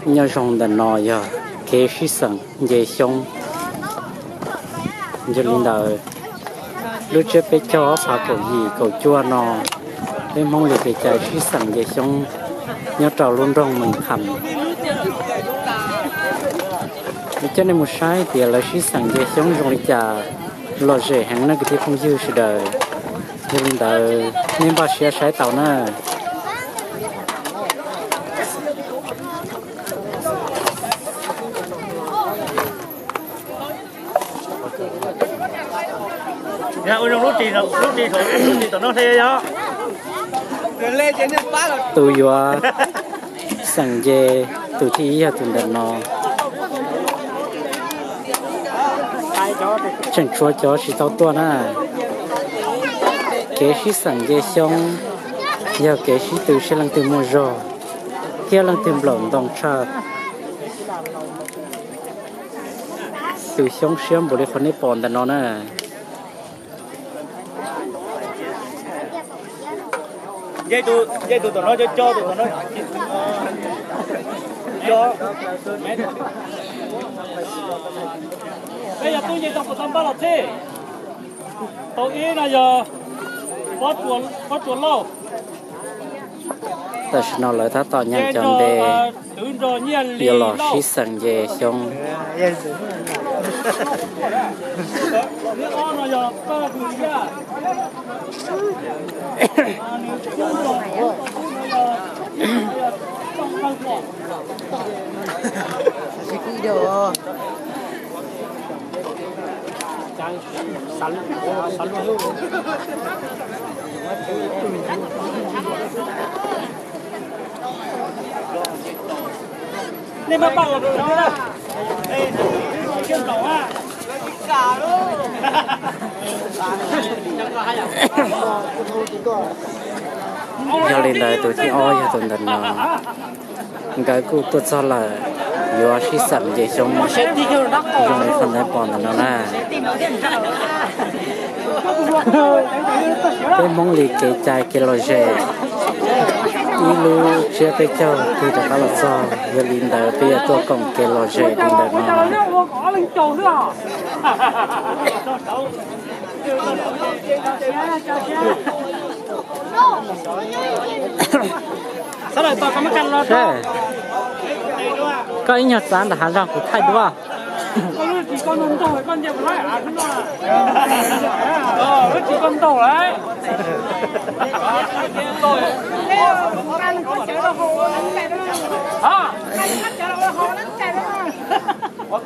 Nyob zoo ntawm no yog kev sib xeem nce xyoob. Yog li ntawd, lub tsiab peb caug ob phav kaum yim kaum cuaj no, peb Hmoob li kev cai sib xeem nce xyoob nyob rau lub nroog Mees Kham. Kuv coj nej mus saib tias lawv sib xeem nce xyoob zoo li cas, lom zem heev na kwv tij phooj ywg sawv daws. Yog li ntawd nej npaj siab saib tau na. Tus yuav xeem nce tus thib ib yog tus ntawm no. Tseem tshuav cov tsis tau tuaj na. Kev sib xeem nce xyoob yog kev sib tw saib leej twg muaj zog thiab leej twg nplaum ntoo tshaj tus xyoob siab npaum li qhov nej pom ntawm no na. Peb yog tub nce tau puas tau npaj los txhij? Tus ib no yog Pob Tsuas Lauj. Tam sim no lawv tab tom nyeem cov npe yuav los sib xeem nce xyoob. Yog li ntawd tus thib ob yog tus ntawm no, nkawd kuj tuaj txog lawm, yuav sib xeem nce xyoob zoo li qhov nej pom ntawm no na. Peb Hmoob li kev cai kev lom zem, ib lub tsiab peb caug twg rov qab los txog, yog li ntawd peb yuav tuaj koom kev lom zem li ntawm no. Koj ib nyuag txav nram hav zoov kuv thaij duab.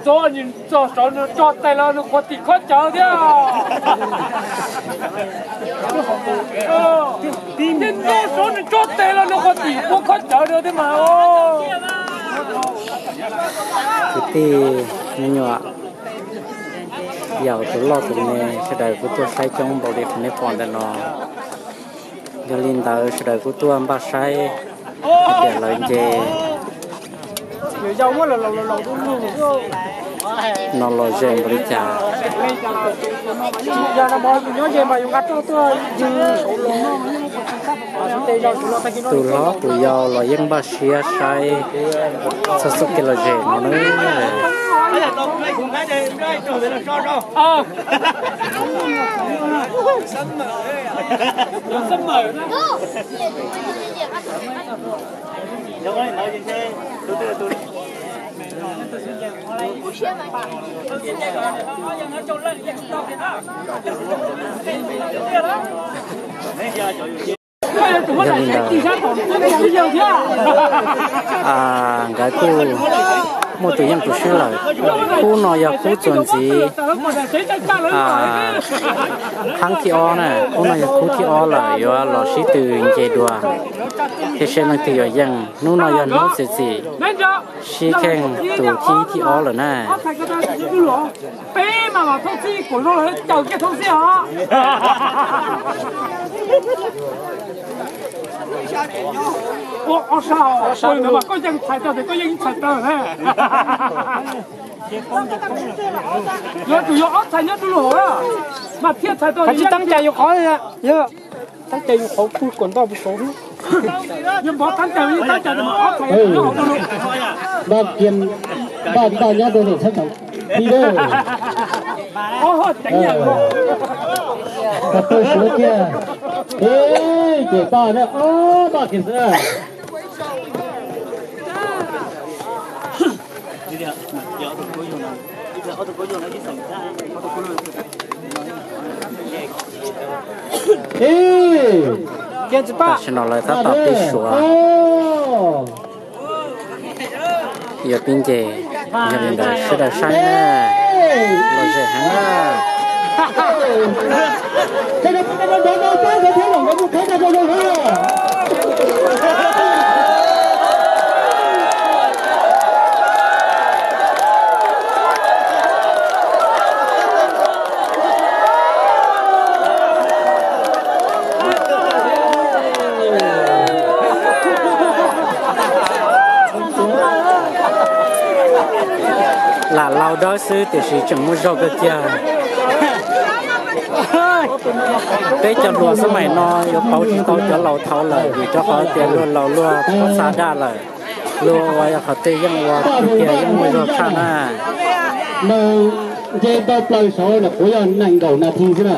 Txog saud nws tso tes los nws qhuav tim khob cawv thiab. Tib nto saud nws tso tes los nws qhuav tim ua khob cawv thiab mas. Kwv tij me nyuam, yaus tus loj tus me, sawv daws kuj tuaj saib coob npaum li qhov nej pom ntawm no. Yog li ntawd sawv daws kuj tuaj npaj saib hais tias lawv nce no lom zem npaum li cas. Tus hlob tus yau los yeej npaj siab saib txog xub kev lom zem no na. Yog li ntawd, nkawd kuj muaj tus yeej tus swb lawm. Khub no yog khub txuas ntxiv, khub thib ob na, khub no yog khub thib ob lawm yuav los sib tw nce dua. Tiam sis leej twg yuav yeej, hnub no yog hnub txiav txim sib kheej tus thib thib ob lawm na. Tsis teeb cas yus qhov, teeb cas yus qhov pw kom ntoj pw saud. Npaj kiag, npaj npaj nyob rau ntawm txhab thaum pib lawm. Koj pw suav kiag. Ib ces npaj na, npaj kiag xwb na. Tam sim no lawv tab tom pib suav, yuav pib nce, yog li ntawd sawv daws saib na, los zem heev na. Lam laus dawb xwb tiam sis tseem muaj zog kawg kiag. Peb cov hluas xab maim no yuav pauv tsis tau cov laus thaud lawm vim rau qhov tias luag laus luag pob txha daj lawm, luag ua qhov twg yeej ua tiag yeej muaj zog tshaj na. Nws nce ntau plaws saud los kuv yog nees nkaum nas this xwb na.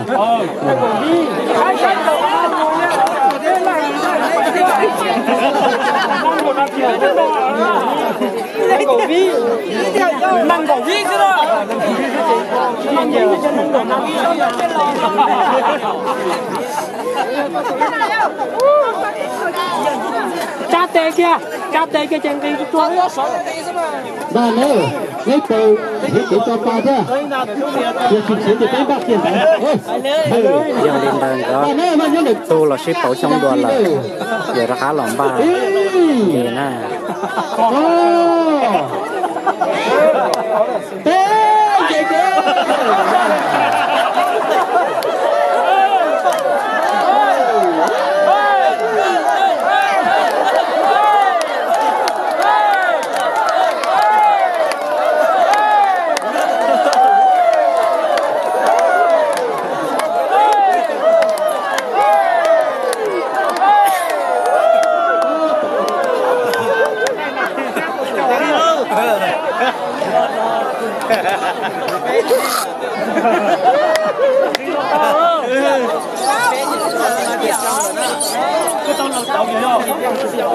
Tsa tes kiag, tsa tes kiag ces nqis tuaj. Npaj na, neb paus nrhiav kev tso pa thiab, yog tsis nrhiav ces peb npaj kiag ntawd. Yog li ntawd nkawd tu los sib pauv xyoob dua lawm, ces rov qab los npaj li na.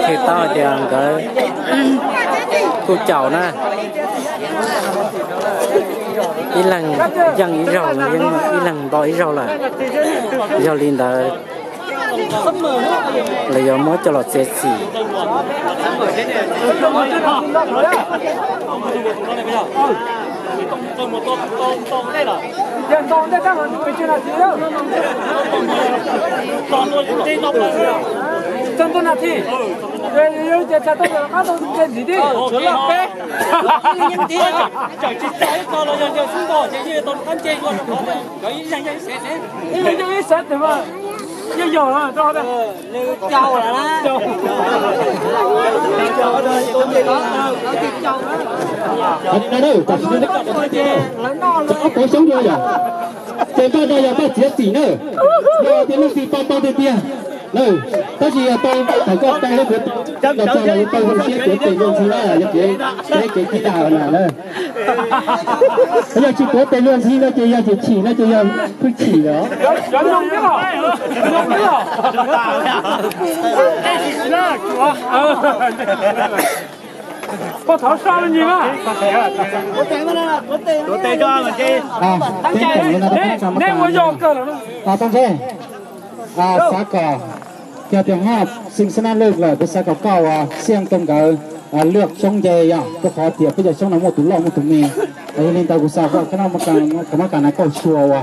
Tsis tau hais tias nkawd kuj caum na, ib leeg yeej ib zaug, ib leeg nto ib zaug lawm. Yog li ntawd lawv yuav muab coj los txiav txim. Tam sim no ob pov xyoob dua yom, ces npaj no yog npaj txiav txim na. Yog tias leej twg tau tau tiag tiag na, tab sis yog tau thaum koj tau lawm kuv tau tau los tau zoo siab tuav tes luag ntxhi na, yog kev kev tib dag na. Yog tsis tuav tes luag ntxhi no ces yog chim chim no ces yog pheej chim lawm. Xav kom kiag tias ho xeem xab nab lwj lawm, kuv xav kom koj ua xiaj rau nkawd lwaj xyoob nce yom, rau qhov tias peb cov xyoob no muaj tus loj muaj tus me. Yog li ntawd kuv xav kom koj mab kas na kauj xyua ua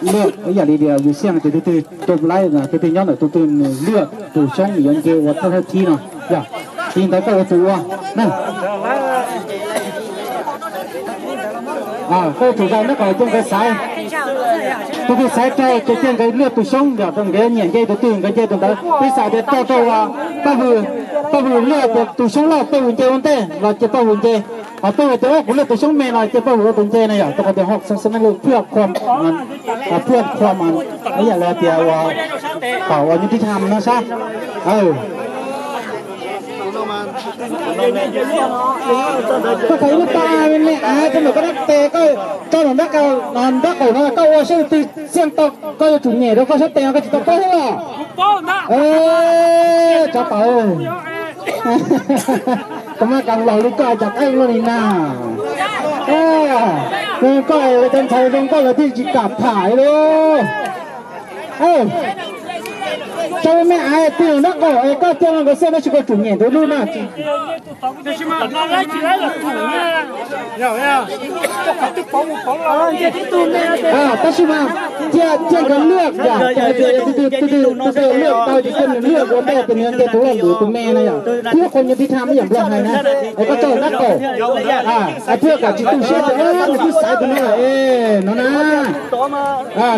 lwaj ib yam li tias yus xiaj tias tus twg tus laib tus twg nyob ntawm tus twg nws lwaj tus xyoob nws yuav nce ua thawj thawj thib no yom. Li ntawd koj ua tus ua na. Koj ua tus zaum na kom coj nkawd xaiv. Tus twg xaiv raug ces cia nkawd lwaj tus xyoob yom, nkawd nyiam nce tus twg nkawd nce tus ntawd. Peb xav tias rau rau paj hwm, paj hwm lwaj tias tus xyoob loj paj hwm nce ua ntej los cia paj hwm nce. Ho tuaj tias kuv lwaj tus xyoob me no ces pab hu ua tus nce na yom, rau qhov tias hom xab xab nab lwj phwj khua, phwj khua mas ib yam li tias ua kom ua nyuj tib tham no sab. Koj khav ib lub paj me me av rau ntawm koj dab tes, koj tso ntawm nrab qaum no, koj ua saib twg xiaj tau, koj yuav tsum nyem rau koj sab tes no, koj tsis tau paub thiab los? Tsov tawv, kuv mas kas laus li koj cas qeej luaj li na. Koj cov ntxhais zoo nkauj lawv thiaj tsis kam tham li. Tso me me av twg nrab qaum es koj cia los nkawd xwb, tab sis koj tsum nyem ntawd lub na. Tab sis mas cia, cia nkawd luaj yom, tus twg luaj tau ces cia nws luaj ua ntej, tus nws nce tus loj lwm tus me na yom. Thiab qhov nyuj tib tham ib yam nplog hais na, es koj tso nrab qaum, thiab kom tsis tu siab tias nws twb xaiv tus no lawm no na.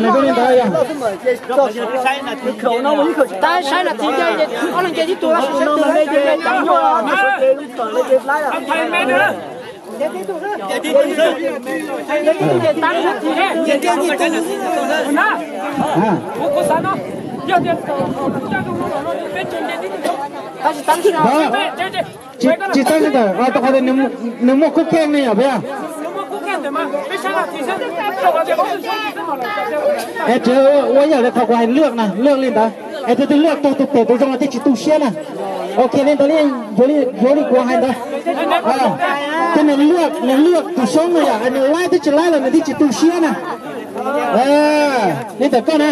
Nws zoo li ntawd yom. Tab saib nas this, ob leeg nce tib tug. Tsis tab sib tawm, rau qhov tias nws muaj khub kheej ne yom. Es tseem ua ib yam li qhov kuv hais luaj na, luaj li ntawd. Es tus twg luaj tau tus pem tus zoo thiaj tsis tu siab na. Ok, li ntawd li, yuav li kuv hais ntawd. Ces nws luaj, nws luaj tus xyoob no yom, nws laib twb tsis laib los nws thiaj tsis tu siab na. Li ntawm koj na.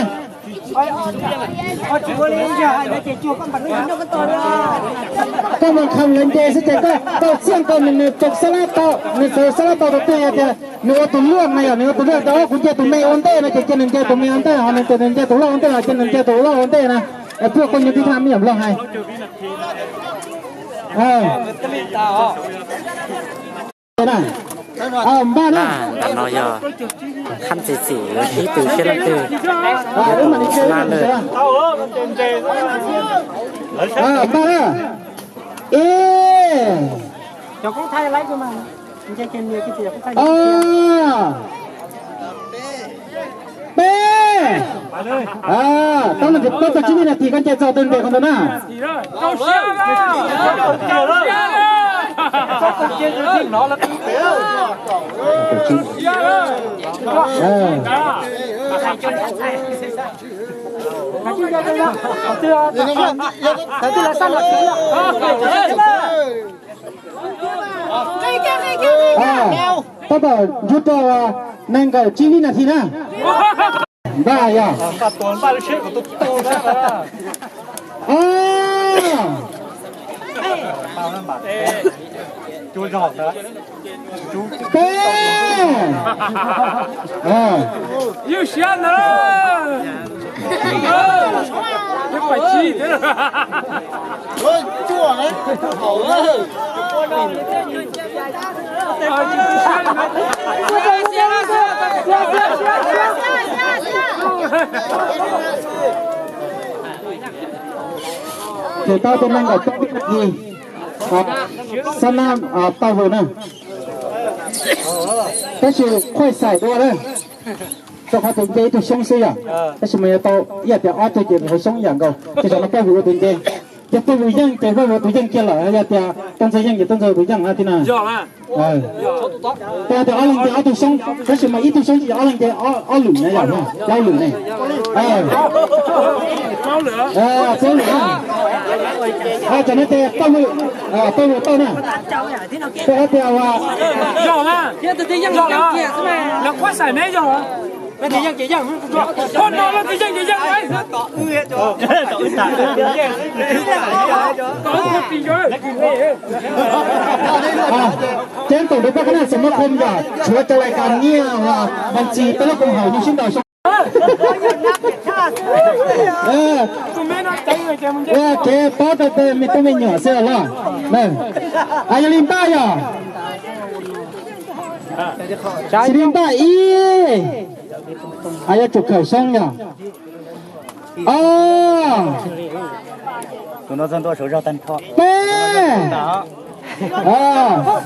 Koj mus khawm lawv nce xwb ces koj tau txiaj nkaus nws, nws tau xab lab tau, nws txawm xab lab tau tus twg hais tias nws ua tus luaj na yom, nws ua tus luaj, kuv nce tus me ua ntej no ces cia nws nce tus me ua ntej, ho nws tias nws nce tus loj ua ntej los cia nws nce tus loj ua ntej na. Es pheej qhov nyuj tib tham ib yam nplog hais. Npaj na. Ntawm no yog khab txi txim yuav sib tw siab leej twg, yuav tus xab lab lawm. Npaj na. Ib, ob, peb. Tau na, peb tau tsib vib nas this koj nce txog tus npe qhov ntawd na. Tab tom ntsib rau nees nkaum tsib vib nas this na. Npaj yog. Peb. Ces tau tus nees nkaum peb vib nas this, xab nab tau vwm na. Tab sis khuaj xaim dua na, rau qhov tias nce ib tug xyoob xwb yom. Tab sis mas yuav tau ib yam tias ob tug ces hauv xyoob yam nkaus, ces zaum no pab vwm ua tus nce. Ces pab vwm yeej ces pab vwm ua tus yeej kiag lawm, yog tias tau ntxawg yeej ces tau ntxawg ua tus yeej na, tij na. Tias tias ob leeg nce ob tug xyoob, tab sis mas ib tug xyoob ces ob leeg nce ob lwm na yom, plaub lwm ne. Plaub lwm. Cov no ces pab vwm, pab vwm tau na. Rau qhov tias ceeb toom rau pab qhab naj xeem Mab Khoo yom, tshuav cov lais kas nyiaj uas npaj txi peb lub koom haum yeej sib ntaus xyoo. Kev paub tau tej me tub me nyuam xwb los. Yog li npaj yom, tsis li npaj ib, yuav tsum khawm xyoob yom. Ob, peb. A,